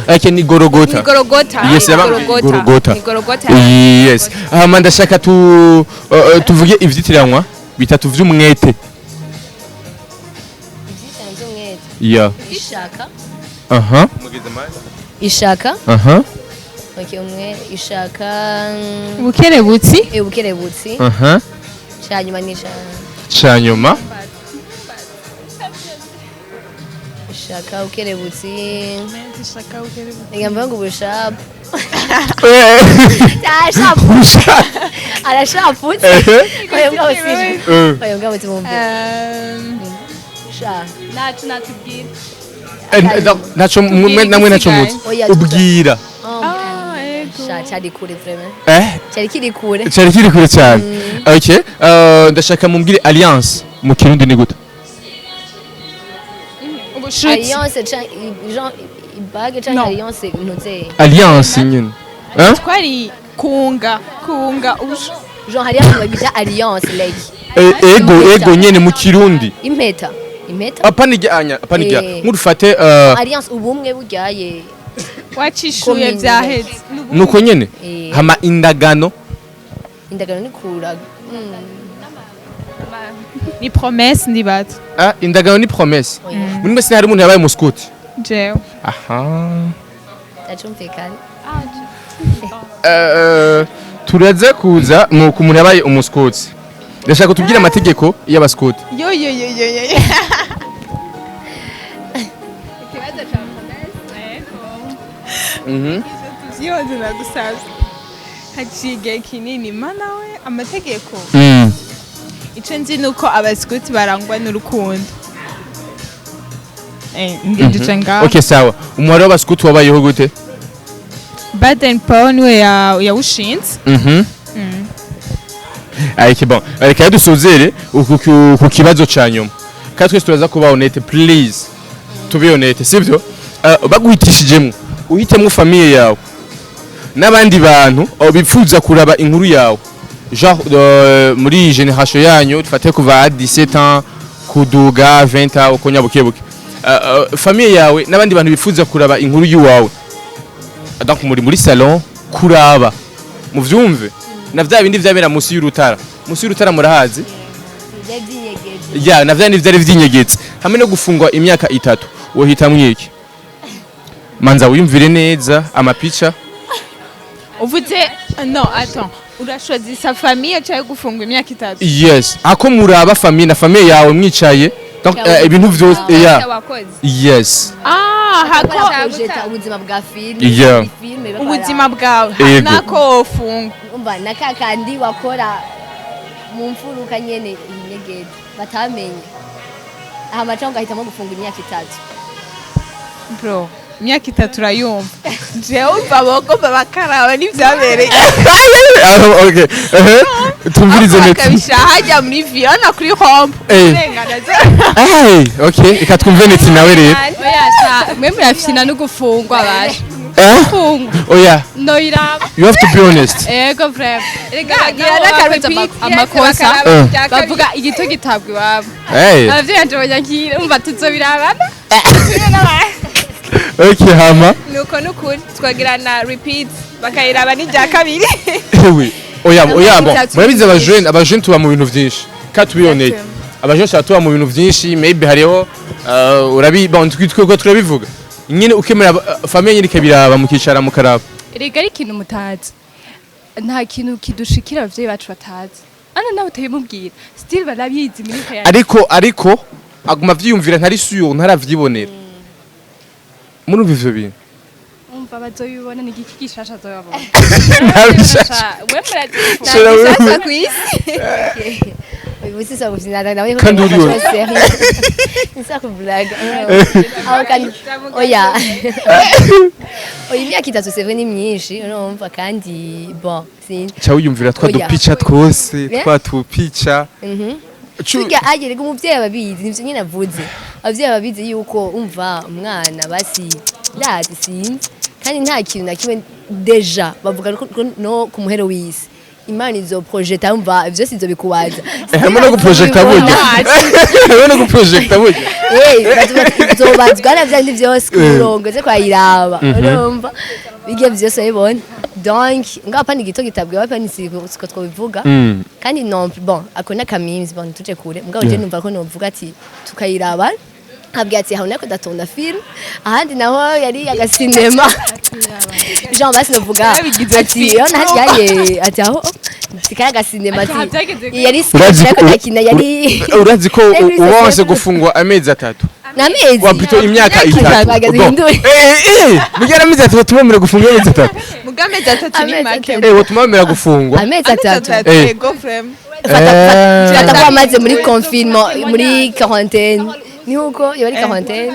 Okay, ni Gorogota. Igorogota. Yes, yabambwe Gorogota. Igorogota. Yes. Hama ndashaka tuvuge ivyitiranwa bitatu vy'umwete. Ivyitana vy'umwete. Yeah. Ishaka. Aha. Ishaka. Aha. Okay, umwe ishaka. Ubukerebutsi. Eh, ubukerebutsi. Aha. Cyanyuma ni ishaka. Canyuma. Ishaka, ubukerebutsi. Reka mvuge ngo ubushapu. Arashaputse. Arashaputse. Oya mugabo sije. Oya mugabo tumumve. Sha. Nacu natubwira. Ntaco mwe namwe ntaco muzi. Oya. Ubwira. Ah, ego. Sha, cyari kure vraiment. Eh? Cyari kiri kure. Cyari kiri kure cyane. Okay. Ndashaka mumbwire alliance mu Kirundi ni gute? Ubushuti. Alliance genre ibage canke No. alliance ntuze. Alliance nyine. Eh? Twari kunga ubushuti. Genre hariya abantu babita alliance like. Eh, ego ego nyene mu Kirundi. Impeta. Impeta. Apana ijyanya, apana ijya. Eh. Nk'urufate Alliance ubumwe buryaye. Wacishuye Komine. vyaheze. Nuko nyene. Eh. Hama indagano. Indagano ni kura. Ni promesse ndibaza. Ah, indagano ni promesse. Oya. Muri mwese hari umuntu yabaye umuskuti? Jewe. Aha. Ndacumvikana. Turaza kuza mu ku muntu yabaye umuskuti. Ndashaka tubwire amategeko y'abaskuti. Yo yo yo yo yo. Ikibazo ca promesse. Tuvyihoze ndagusavye. Haciye igihe kinini mana we amategeko. Ico nzi nuko abaskuti barangwa n'urukundo. Eh, ngejeje ngaho. Okay, sawa. Umubare w'abaskuti wabayeho gute? Baden Powell niwe yawushinze. Ariko bon, reka dusozere ku kibazo ca nyuma. Kandi twese turaza kuba honnête, please. Tube honnête, sivyo? Baguhitishijemwo, uhitemwo famille yawe n'abandi bantu bipfuza kuraba inkuru yawe. Genre muri génération yanyu, dufate kuva à 17 ans kuduga 20 ans uko nyabukebuke. Famille yawe n'abandi bantu bifuza kuraba inkuru y'uwawe. Donc muri salon kuraba. Muvyumve. Na vya bindi vyabera musi y'urutara. Musi y'urutara murahazi? Byari byinyegeje. Ya, na vya bindi vyari vyinyegetse. Hamwe no gufungwa imyaka 3, wohitamwo iki? Manza wiyumvire neza amapica. Uvuze no, attends. Urashozisa famille cyangwa gufungwa imyaka 3? Yes. Ako muraba famille na famille yawe mwicaye. Donc ibintu vyose ya. Wakoze. Yes. Ah, hako Kujeta ubuzima bwa filime. Yeah. Filime ubuzima bwawe Ego. nako wofungwa. Umva na kakandi wakora mu mfuruka nyene inyegede batamenye. Hama cyangwa ugahitamo gufunga imyaka 3. Bro. Imyaka 3 urayumva, jewe umva bagomba bakaraba n'ivyabereye. Ah, okay, ehe, tumvirize neza. Bakabishira hajya muri viyona kuri home. Urengana. Hey, okay, reka twumve Neti nawe rero. Oya sha, mwe murafyina no gufungwa basha. Eh? Gufungwa. Oya. Noyiraba. You have to be honest. Ego, vraiment. Erega Bagira nabo bakoze n'aka-repeat, amakosa. bakaraba ibya kabiri. Bavuga igito gitabwa iwabo. Hey. Abavyeyi banje banyakira, umva tuzobirabana. Okay, hama. Nuko nukuri twagira na repeat, bakayiraba n'irya kabiri. Ewe, oya, oya, bon. Itatu. Murabizi abajene tuba mu bintu vyinshi. Ka tubiboneye. Abajene tuba tuba mu bintu vyinshi, maybe hariho urabi bon twitwe turabivuga. Nyine ukemera famille nyine ikabiraba, mukicara mukaraba. Erega ari ikintu mutazi, nta kintu kidushikira abavyeyi bacu batazi. Ana nawe utayimubwira, still barabizi muri kaya. Ariko aguma avyiyumvira, ntari sûr, ntaravyibonera. Murumva ivyo bintu? Umva, bazoyibona, ni igiki gishasha azoyabona? Nta bishasha. We murazifuza. Shira wewe. Gishasha kw'isi. Uyu sisa gufina nawe. Kandi uriwe. Nisa kublaga. Aho kandi oya. Oya, imyaka 3, c'est vrai, ni myinshi, urumva, kandi bon, sinzi. Ca wiyumvira twa Oya. dupica twose, Eh? twa tupica. Turya agerega umuvyeyi ababizi, nivyo nyine avuze. Abavyeyi babizi yuko umva umwana basi ndazi, sinzi. Kandi nta kintu na kimwe déjà bavuga ko no ku muhero w'isi Imana izo projeta, umva, vyose izobikubaza. Eh, harimo no guprojecta burya. Harimo no guprojecta burya. Eh, izobazwa na vyandi vyose ku murongo ze kwayiraba, urumva, bijya vyose babibona. Donc ngapa ni gito gitabwa wapa, ni siko twobivuga. Kandi non, bon, ako n'akamizi, bon, tuje kure mugabo je numva ko novuga ati tukayiraba, nkabwira ati aho nako ndatonda film, ahandi naho yari agasinema, genre basi novuga Yarabigize ati film. yo ntaryaye, ati aho sikaya agasinema, Ati, ati byageze kure. yari Urazi sketch ariko ko ndakina yari urazi ko Yari uba wanse sosiyete. gufungwa amezi 3. N'amezi. Wa plutôt imyaka 3. Bageze Bon. hindure. Eh eh, mugira amezi 3 batuma gufungwa amezi 3. Muga amezi 3 ni Amezi make. 3. Eh, batuma bemera gufungwa. Amezi 3. Eh. Ego, vraiment. Eh. Fata ko amaze muri confinement, muri quarantaine, ni uko iyo ari quarantaine.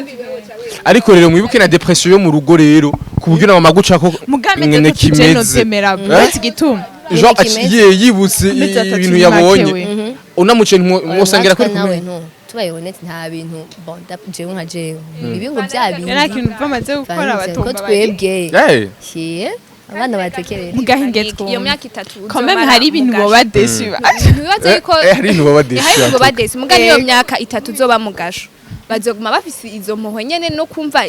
Ariko rero mwibuke na dépression yo mu rugo rero, ku buryo na mama guca ko Muga amezi nyene 3 je kimeze. novyemera. Eh? Uretse igituma Jean Kimeze. aciye yibutse Amezi 3 ibintu ni make. yabonye. We. Unamuce ntimwosangira kuri nawe kumwe. ntu tubaye honnête, nta bintu, bon, jewe nka jewe ibi ngo bya bintu Nta kintu bamaze gukora ko batumva bari twebwe Eh. Kiye, abana batekereza. Mugahinge Iyo twumve. myaka 3 Quand même hari ibintu boba déçu. Ntibibaze yuko Eh, hari ibintu baba déçu. Hari ibintu boba déçu, muga niyo Eh. myaka 3 uzoba mu gasho, bazoguma bafise izo mpuhwe nyene no kumva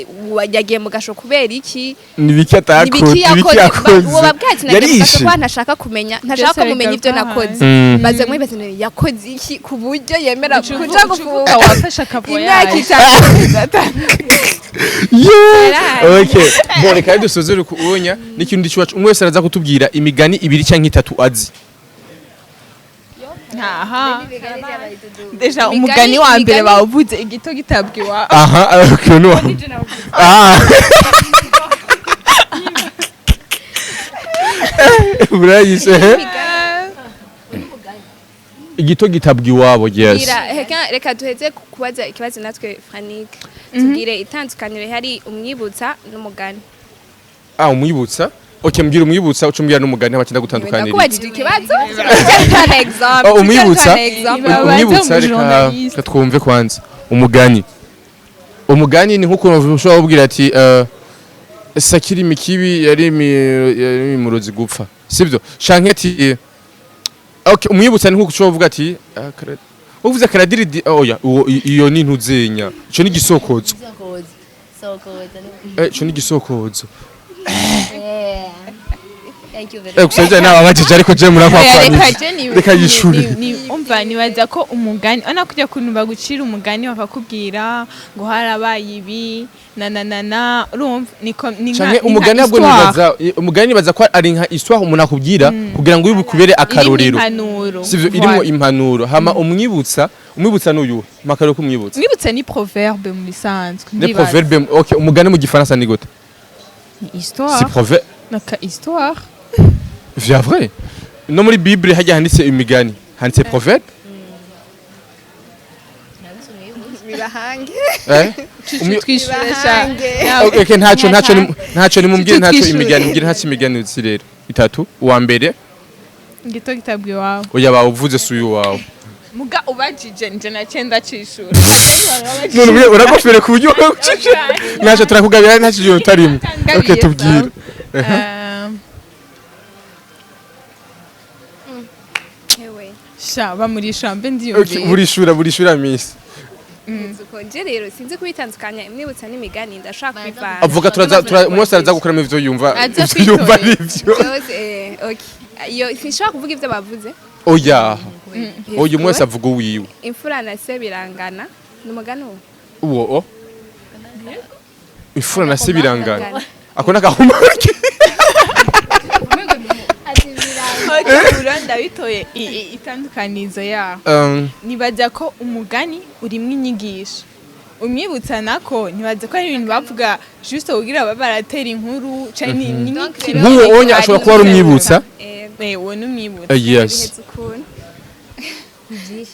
yagiye mu gasho kubera iki. Nibiki atakoze? Nibiki Nibiki yakoze? yakoze? Uwo babwira ati nagiye mu gasho Yarishe. kuba ntashaka kumenya, ntashaka Byose ko mumenya ibyo bigaruka. nakoze. Bazoguma bibaza ngo yakoze iki ku buryo yemera kuja gufungwa Wafashe akavoyage. imyaka 3? Yeah. Okay. Bon, reka dusozere ku unya n'ikintu cyacu. Umwe wese araza kutubwira imigani ibiri cyangwa itatu azi. Aha déjà umugani wa mbere bawuvuze, igito gitabwa iwawe. Aha, okay, no. Ah. Urayise. Igito gitabwa iwabo, yes. Gira, reka duheze kubaza ikibazo natwe Franik, tubwire itandukaniro hari umwibutsa n'umugani. Ah, umwibutsa. Okay, mbwira umwibutsa, ucumbwira n'umugani abakinda gutandukanira. Ndakubajije ikibazo cyane, example. Oh, umwibutsa. Example. Babaze Umwibutsa, reka umujournaliste. reka twumve kwanza umugani. Umugani ni nk'ukuntu ushobora kubwira ati sakiri mikibi yari imimurozi gupfa, sibyo? Canke ati okay, umwibutsa ni nk'uko ushobora kuvuga ati uvuze karadiridi, oya, iyo ni ntuzenya, ico ni igisokozo. Sokoza sokoza. Eh, ico ni igisokozo. Yeah. Thank you very Eh, gusa je nababajije, ariko je Oya, reka murakwakwanije. je Reka yishure. umva, nibaza ko umugani ona kujya kuntu bagucira umugani, bakakubwira ngo harabaye ibi na na na na, urumva, ni nka Canke ni nka umugani ntabwo histoire. nibaza, umugani nibaza ko ari nka histoire umuntu akubwira kugira ngo ubikubere Irimo akarorero. impanuro. Sivyo? Irimo Voilà. impanuro. Hama umwibutsa n'uyu makarero kumwibutsa. Mwibutsa ni proverbe mu bisanzwe. Ne Ndibaza. proverbe, okay. Umugani mu gifaransa ni gute? Ni histoire. Si proverbe. Naka histoire. Vya vrai, no muri Bible hajya handitse imigani, handitse proverbe. Bibahange. Eh. Twishure sha. Okay, ntaco ntaco nimumbwire, ntaco. Twishure. Imigani mbwire, ntaco. Imigani uzi rero itatu, uwa mbere. Ngito kitabwi wawe. Oya, bawuvuze, si uyu wawe. Muga ubajije nje naciye ndacishura. None ubuye uragofere ku buryo ntaco turakugabira, ntaco igihe utarimo. Okay, tubwire. Hewe. Sha, bamurisha mbe. Okay, Ndiyumviye. Burishura, burishura, miss. Uko nje rero sinzi kubitandukanya imwibutsa n'imigani, ndashaka kubivanga. Avuga turaza umwe wese araza gukuramo ivyo yumva. Aza Ivyo yumva kwitorera. nivyo. Byose, okay, iyo sinshobora kuvuga ibyo bavuze. Oya, oya, umwe wese avuga uwiwe. Imfura na se birangana, ni umugani uwo. Uwo o imfura na se birangana, ako nakahumaki. Okay, ura ndabitoye itandukanizo yaho. Nibaza ko umugani urimwo inyigisho, umwibutsa nako ntibaza ko ari ibintu bavuga juste kugira babe baratera inkuru canke ni nk'ikintu. Nk'uwo onya ashobora kuba ari umwibutsa. Uwo ni umwibutsa. Yes. Bihetse ukuntu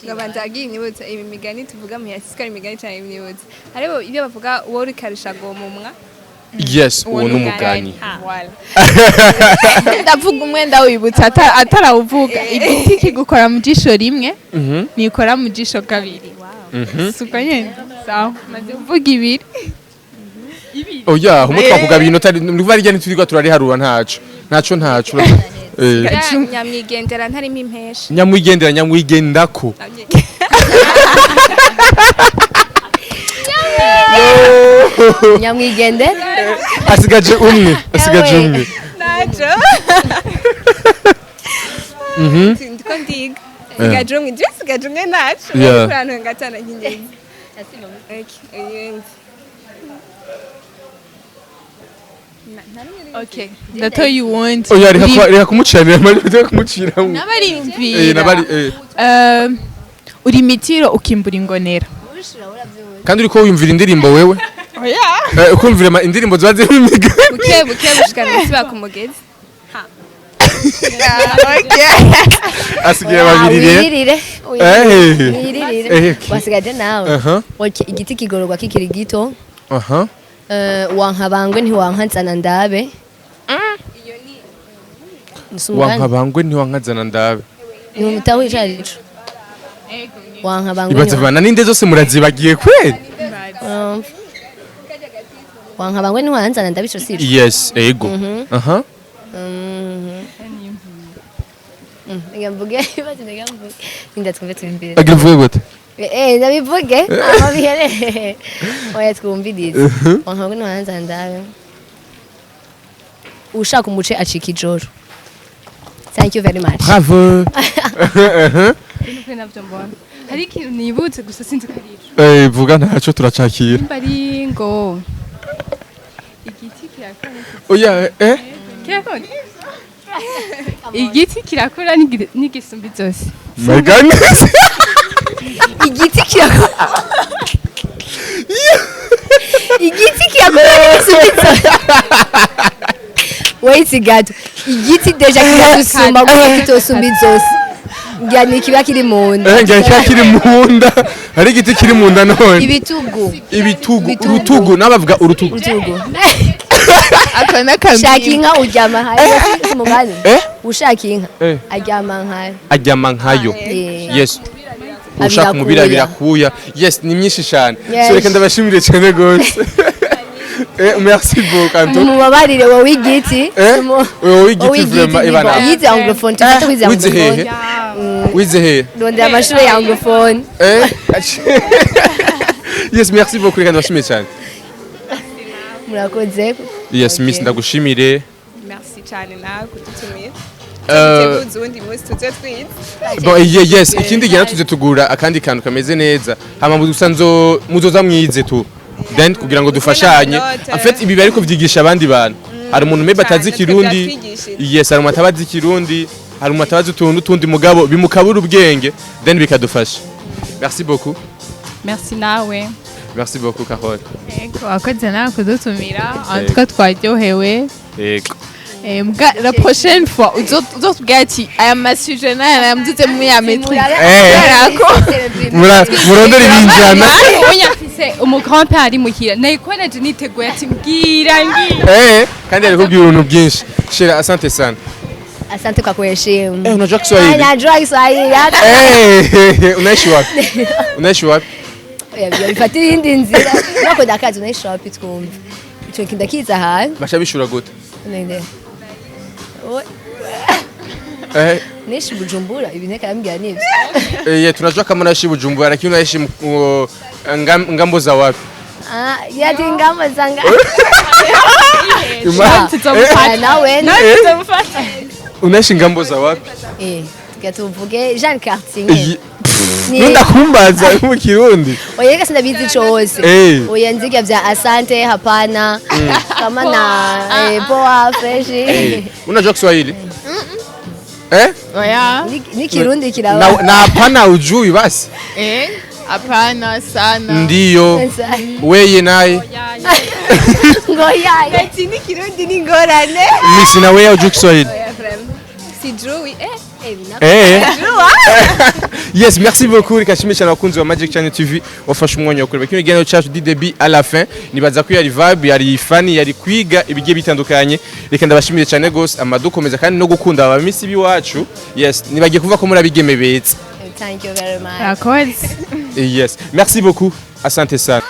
ngo agiye imyibutsa, ibi migani tuvuga mu yasisika ari imigani cyane imyibutsa, ariko ibyo bavuga uwo uri gomumwa. Yes, uwo ni umugani. Voilà. Ndavuga umwe wibutsa atarawuvuga: igiti kigukora mu jisho rimwe nikora mu jisho kabiri. Suko nyene, sawa, maze kuvuga ibiri. Oya, umwe twakugabiye inota nuva rijya, ntiturirwa turariharura, ntaco, ntaco, ntaco. Nyamwigendera ntarimo impesha. Nyamwigendera, nyamwigendako. Nyamwigendera. Asigaje umwe, asigaje Ewe. umwe. Naco ndiko ndiga, sigaje umwe, je sigaje umwe, naco. Kurantu ngatana nk'ingenzi. Okay, uyundi. Okay, ndatoye uwundi. Oya, reka reka kumuciranira, reka kumuciramwo. N'abariyumvira. Nabari. Uri mitiro ukimbura ingonera. Kandi uriko wiyumvira indirimbo wewe. Oya. Ukumvira indirimbo ziba zirimo imigani. Buke buke bushikana umusiba ku mugezi. Asigaye babiri rero. Wiririre. Wiririre. Okay. Wasigaje nawe. Aha. Okay, igiti kigororwa kikiri gito. Aha. Wankabangwe ntiwankanzana ndabe. Ni umugani. Wankabangwe ntiwankazana ndabe. Ntumutaho ico arico. Wankabangwe. Ibaze bana ninde zose murazibagiye kweli. Wankabangwe ntiwanzana ndabe, ico sico. Yes, ego, aha. Reka mvuge, ibaze, reka mvuge. Ninda twumve, twumvirize. Agira uvuge gute? Ndabivuge aho biherereye. Oya, twumvirize. Wankabangwe ntiwanzana ndabe. Ushaka umuce acika ijoro. Thank you very much. Bravo. Nukuri navyo mbona hari ikintu nibutse, gusa sinzi ko ari ico. Vuga ntaco, turacakira. Nimba ari ngo igiti kirakura. Oya. Kirakura, igiti kirakura n'igisumba izosi. My goodness. Igiti kirakura. Igiti kirakura n'igisubizo. Wait gato. Igiti déjà kirasumba kuko kitosumba izosi. Ngira ni kiba kiri mu nda. Ngira kiba kiri mu nda. Hari igiti kiri mu nda none. Ibitugu. Ibitugu. Ibitugu. Urutugu, nabavuga urutugu. Urutugu. Ako n'akambi. Ushaka inka uryama nkayo. Si umugani? Eh? Ushaka inka Eh. aryama nkayo. Aryama nkayo. Yes. Ushaka umubira birakuya. Yes, ni myinshi cyane. Yes. So reka ndabashimire cyane gose. Merci beaucoup, Anto. Mubabarire wowe igiti. Wowe igiti, vraiment, ibana. Yize anglophone, tufate kwize Wize hehe? anglophone. Wize hehe? Rondera amashuri ya anglophone. Yes, merci beaucoup, reka ndabashimire cyane. Murakoze. Yes, miss, ndagushimire. Merci cyane nawe kudutumira. Tuteguze uwundi munsi tuze twize. Bon, yes, ikindi gihe tuze tugura akandi kantu kameze neza. Hama gusa nzo muzoza mwize tu. Then kugira ngo dufashanye. En fait, ibi bariko vyigisha abandi bantu. Hari umuntu maybe atazi Cane, ikirundi. twebwe. Yes, hari umuntu atabazi ikirundi, hari umuntu atabazi utuntu tundi, mugabo bimukabura ubwenge, then bikadufasha. Merci beaucoup. Merci nawe. Merci beaucoup, Carole. Ego, wakoze nawe kudutumira. En tout cas twaryohewe. Yego. Mbwa la prochaine fois uzotubwira ati aya ma sujets naya nayamuzize mu ya maîtrise. Eh. Kubera ko Murondera ibinjana. Oya, mfise umu grand père ari muhira, nayiko naje niteguye ati mbwira ngira. Kandi ari kubwira ibintu byinshi. Shera, asante sana. Asante kwa kuheshimu. Unajua Kiswahili? Najua Kiswahili hata. Unaishi wapi? Unaishi wapi? Oya, bifata iyindi nzira. Nako ndakazi unaishi wapi twumve. Ico kintu ndakiza ahantu. Basha bishura gute? Nende. Nishi Bujumbura, ibi nteka yambwira nivyo. Tunajua kama unaishi Bujumbura, lakini unaishi ngambo za wapi? Ah, yati ngambo zanga. Tuzomufata. Nawe. Tuzomufata. Unaishi ngambo za wapi? Tuvuge Jean Cartier. Nundakumbaza mu Kirundi. Oya, reka sindabizi cose. Oya, nziga vya asante, hapana. Kama na poa, fresh. Unajua Kiswahili? Eh? Oya. Ni Kirundi kiraba. Na hapana ujui basi? Hapana sana. Ndiyo. Weye naye. Ngo yaya. Ati ni Kirundi ni ngorane. Misi na wewe ujui Kiswahili? Sijui. Yes, merci beaucoup. Reka nshimire cyane abakunzi ba Magic Channel TV wafashe umwanya wo kureba kino kiganiro cyacu du début à la fin. Nibaza ko yari vibe, yari funny, yari kwiga ibigiye bitandukanye. Reka ndabashimire cyane gose amadukomeza kandi no gukunda aba miss biwacu. Yes, nibagiye kuvuga ko muri abigeme beza. Thank you very much. Urakoze. Yes, merci beaucoup. Asante sana.